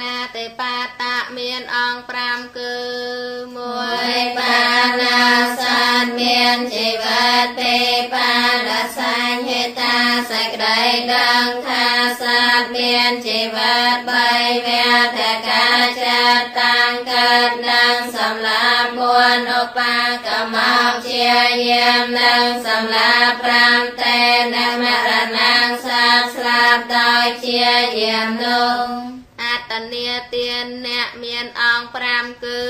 ណាតិបាតៈមានអង្គ5គឺ មួយ 1 បាណាសានមានជីវិតទេបាណសញ្ញតាសេចក្តីដឹងថាសត្វមានជីវិតបីវធកាចាតាំងកើតនឹងសម្លាប់មួនឧបាកម្មោជាយាមនឹងសម្លាប់5តេនមរណងសត្វស្លាប់ដោយជាយាមនោះ អត្តនាទានអ្នកមានអង្គ5គឺ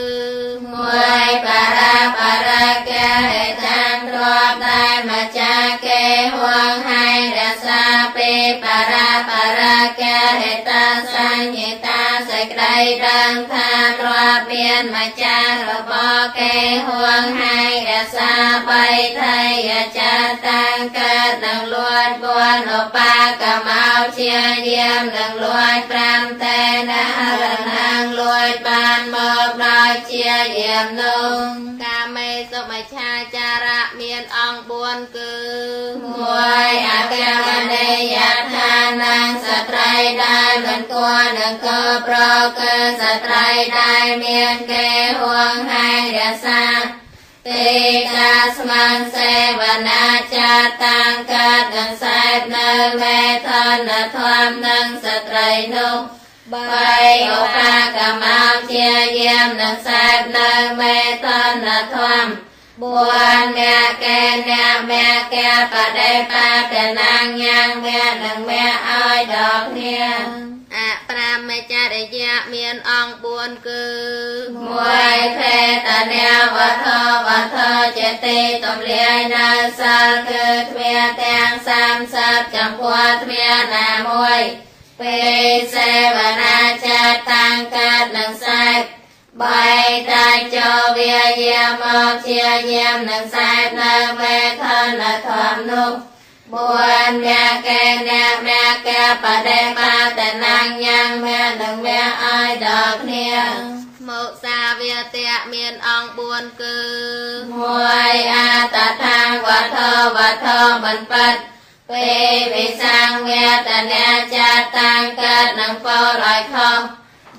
មួយបារាបារាកេហេតាំងទ្របដែលម្ចាស់គេហួងហែងរក្សាពីបារាបារាកេហេតាសញ្ញតាសេចក្តីដឹងថាទ្របមានម្ចាស់របស់គេហួងហែងរក្សាបីថៃយចាតាំងកើតនឹងលួចបួនឧបាកម្មោជាយាមនឹងលួច5តេនហរណាងលួចបានមកដោយជាយាមនោះ កាមេសុមិច្ឆាចារៈមានអង្គ4គឺ មួយអកម្មនេយដ្ឋានងស្ត្រីដែលមិនគួរនឹងក៏ប្រគឺស្ត្រីដែលមានគេហួងហែងរក្សាទេកាស្មងសេវនាចាតាំងកើតនឹងសែបនៅមេធនធមនឹងស្ត្រីនោះបីឧបាកម្មោជាយាមនឹងសែបនៅមេធនធមបួនអ្នកកេអ្នកមគ្គបដិបាតនាងញ៉ាងមគ្គនិងមគ្គឲ្យដល់គ្នា អប្រាមចរិយៈមានអង្គ4គឺ មួយភេតនាវធវធចេតិទំលាយនៅសិលគឺទ្វាទាំង30ចំពោះទ្វាណាមួយពេលសេវនាចាតាំងកើតនឹងសែបបីតាចោវាយាមកជាយាមនឹងសែបនៅមេធនធមនោះបួនមគ្គេអ្នកមគ្គបដិបាតនាងញ៉ាងមគ្គនិងមគ្គឲ្យដល់គ្នា មុសាវាទៈមានអង្គ4គឺ មួយអតថាងវធវធមិនពិតពេលវិសាងវេទនាចាតាំងកើតនឹងពោលឲ្យខុស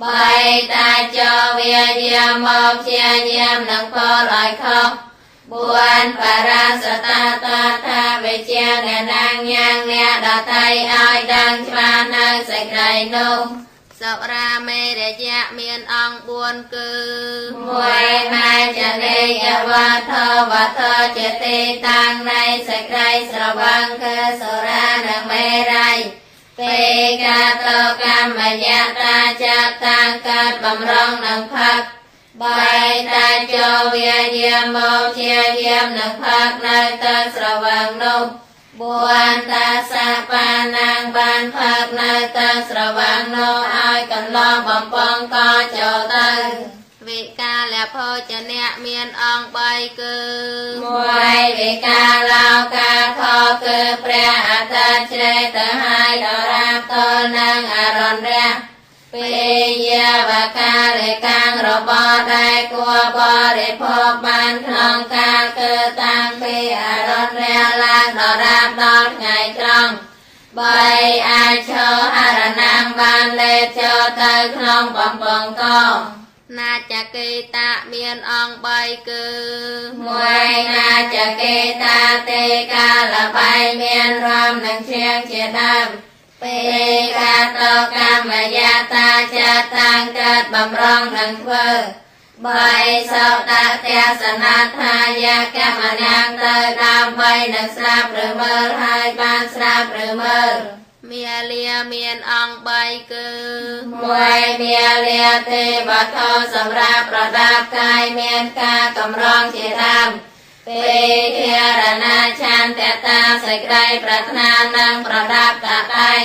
បីតាចោវាយាមកជាយាមនឹងពោលឲ្យខុសបួនបរាសតាតថាវិជាអ្នកណាងញ៉ាងអ្នកដតីឲ្យដឹងច្បាស់នៅសេចក្តីនោះ សុរាមេរយៈមានអង្គ4គឺ មួយម៉ែចនេយវធវធជាទីតាំងនៃសេចក្តីស្រវឹងគឺសុរានិងមេរ័យពេលកាតកម្មយតាចាតាំងកើតបំរុងនឹងផឹកបីតាចោវាយាមកជាយាមនឹងផឹកនៅទៅស្រវឹងនោះបួនតាសាបានាងបានផឹកនៅទៅស្រវឹងនោះឲ្យកន្លងបំពងកចូលទៅ វិកាលភោជនៈមានអង្គ3គឺ មួយវិកាឡោកាខគឺព្រះអាទិត្យជ្រេទៅហើយដល់រាបតលនឹងអរុណរះពេលយាវកាលេកាំងរបស់ដែលគួរបរិភោគបានក្នុងកាលគឺតាំងពីអរុណរះឡើងដល់រាបដល់ថ្ងៃត្រង់បីអាចឈរហរណាងបានលេបចូលទៅក្នុងបំពង់ក ណាចកេតៈមានអង្គ3គឺ មួយណាចកេតាទេកាលបៃមានរំនឹងឈៀងជាដើមពេលកាតកម្មយតាចាតាំងកើតបំរុងនឹងធ្វើបីសោតទេសនាថាយកម្មនាងទៅដើម្បីនឹងស្ដាប់ឬមើលហើយបានស្ដាប់ឬមើល មាលាមានអង្គ3គឺ មួយមាលាទេវត្ថុសម្រាប់ប្រដាប់កាយមានការកម្រងជាដើមពេលធារណាឆន្ទតាសេចក្តីប្រាថ្នានឹងប្រដាប់តាតែង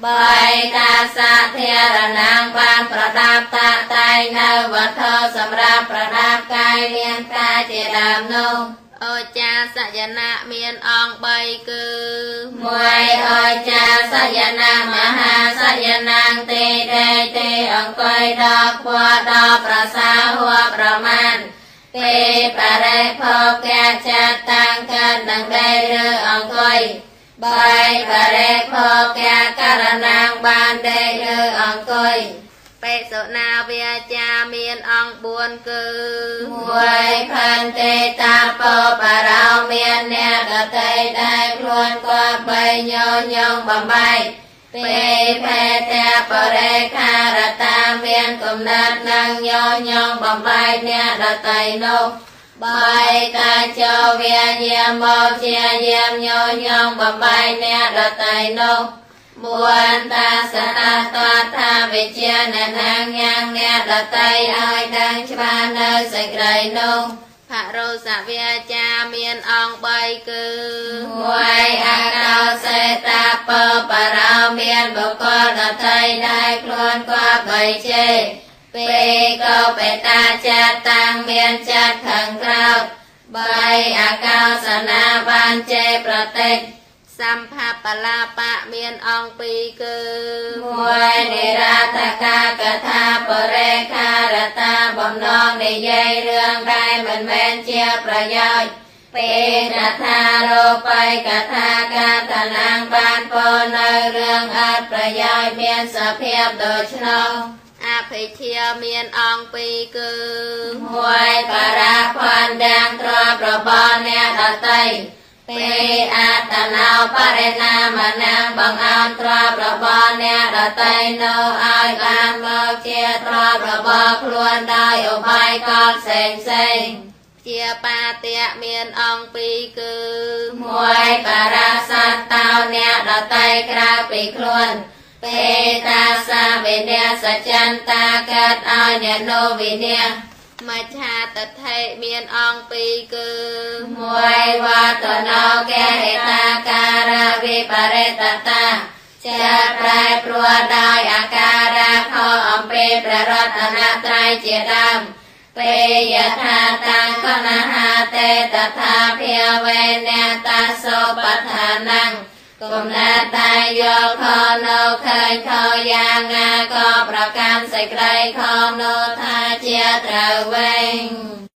បីតាសាធារណាងបានប្រដាប់តាតែងនៅវត្ថុសម្រាប់ប្រដាប់កាយមានការជាដើមនោះ អូចាសយណៈមានអង្គ3គឺ មួយអចាសយនមហាសយនំទេដេទេអង្គុយដល់ខ្វដល់ប្រសាហួប្រមាណពេលបរិភោគៈចាតាំងកើតនឹងដេឬអង្គុយបីបរិភោគៈករណាងបានដេឬអង្គុយ បេសុណាវាចាមានអង្គ4គឺ មួយផន្តិតាពបរោមានអ្នកដតីដែលខ្លួនគាត់បីញញងបំបែកពីភេទបរិខារតាមានកំណត់នឹងញញងបំបែកអ្នកដតីនោះបីកាចោវាយាមកជាយាមញញងបំបែកអ្នកដតីនោះមួនតាសតាតថាវិជាណណាងយ៉ាងអ្នកដតីឲ្យដឹងច្បាស់នៅសេចក្តីនោះ ភរោសវាចាមានអង្គ3គឺ មួយអកោសេតាពបរោមានបុគ្គលដតីដែលខ្លួនគាត់បីជេរពីរកោបេតាចាតាំងមានចិត្តខឹងក្រោធបីអកោសនាបានជេរប្រតិច សម្ភបលាបៈមានអង្គ2គឺ មួយនិរាតកាកថាបរិខារតាបំណងនិយាយរឿងដែលមិនមែនជាប្រយោជន៍ពេលកថារូបិយកថាកាតនាងបានពោលនៅរឿងអត់ប្រយោជន៍មានសភាពដូច្នោះ អភិជាមានអង្គ2គឺ មួយបរាភ័ណ្ឌទាំងទ្រព្យរបស់អ្នកដតីពេលអត្តនោបរិណាមនាងបង្អោនទ្រព្យរបស់អ្នកដតីនោះឲ្យបានមកជាទ្រព្យរបស់ខ្លួនដោយឧបាយកលផ្សេងផ្សេង ជាបាតៈមានអង្គ2គឺ មួយបរាសត្វតោអ្នកដតីក្រៅពីខ្លួនពេលតាសាវិនាសចន្តាកាត់ឲ្យអ្នកនោះវិនាស មច្ឆាទិដ្ឋិមានអង្គ2គឺ មួយវត្តនោកេហិតាការវិបរិតតាចាប្រែប្រួលដោយអាការៈខអំពីព្រះរតនត្រ័យជាដើមពេយថាតាំងកណហាតេតថាភាវេនតាសោបដ្ឋានំគំណាតែយល់ខនៅឃើញខយ៉ាងណាក៏ប្រកាន់សេចក្តីខនោះថាជាត្រូវវិញ។